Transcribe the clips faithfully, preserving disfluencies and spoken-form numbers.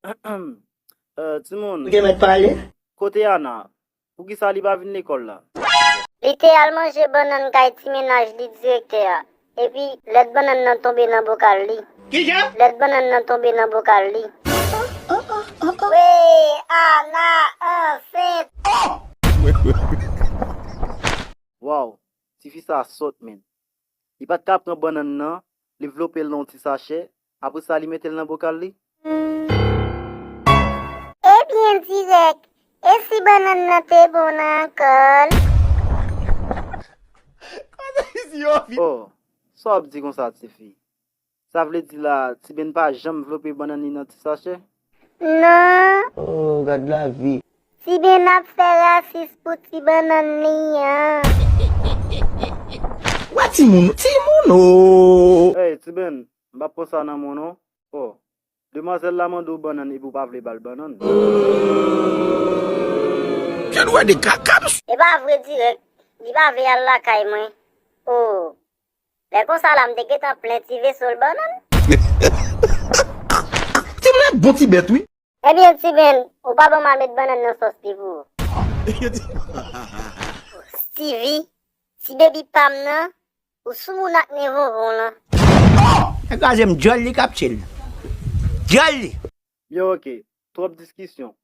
Euh, timoun, ou te mèt pale? Kote Ana? Poukisa li pa vin lekòl la? Li te al manje bannann kay ti mennaj li, direktè a. Epi, lèt bannann nan tonbe nan bokal li. Kijan? Lèt bannann nan tonbe nan bokal li. Wi, Ana ansent. Waw, tifi sa sòt, men. Li pa t ka pran bannann nan, li vlope l nan yon ti sachè, apre sa li mete l nan bokal li. Ebyen dirèk, e si bannann nan te bon nan kò l? Oh, sa w ap di konsa, tifi? Sa vle di la, Ti Ben pa janm vlope bannann li nan ti sachè? Non. Oh, gad lavi. Ti Ben ap fè rasis pou ti bannann li an. Wè timoun, timoun o. Hey, Ti Ben, m p ap pran sa nan men w non. Oh, demwazèl la mande w bannann epi w pa vle ba l bannann. Jan wè de kaka, mesye. E pa vre dirèk, li pa vle al lakay mwen. Oh. Lè konsa la, m te gentan plen ti veso l bannann. Ti mwen bon ti bèt, wi. Ebyen, Ti Ben, ou pa ban m al met bannann nan sòs li pou ou. Stevie, ti bebi pa m nan, ou sou moun ak nen vonvon lan. Nèg kraze m, dyòl li k ap tye l. Dyòl li. Byen, oke. Twòp diskisyon.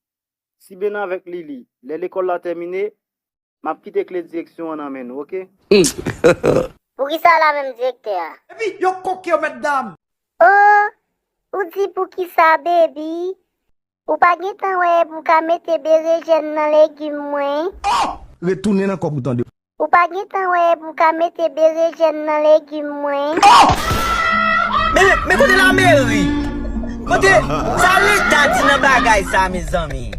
Ti Ben avèk Lili, lè lekòl la tèmine, m ap kite kle direksyon an nan men nou, oke? Poukisa la menm, direktè a? Epi yo koke yo, mètdam. Oh, ou di poukisa, baby? Ou pa gentan wè pou w ka mete berejèn nan legim mwen? Oh! Retounen nan kòb ou, tande. Ou pa gentan wè pou w ka mete berejèn nan legim mwen? Oh! Men, men kote lameri? Kote, sa leta di nan bagay sa, mezanmi?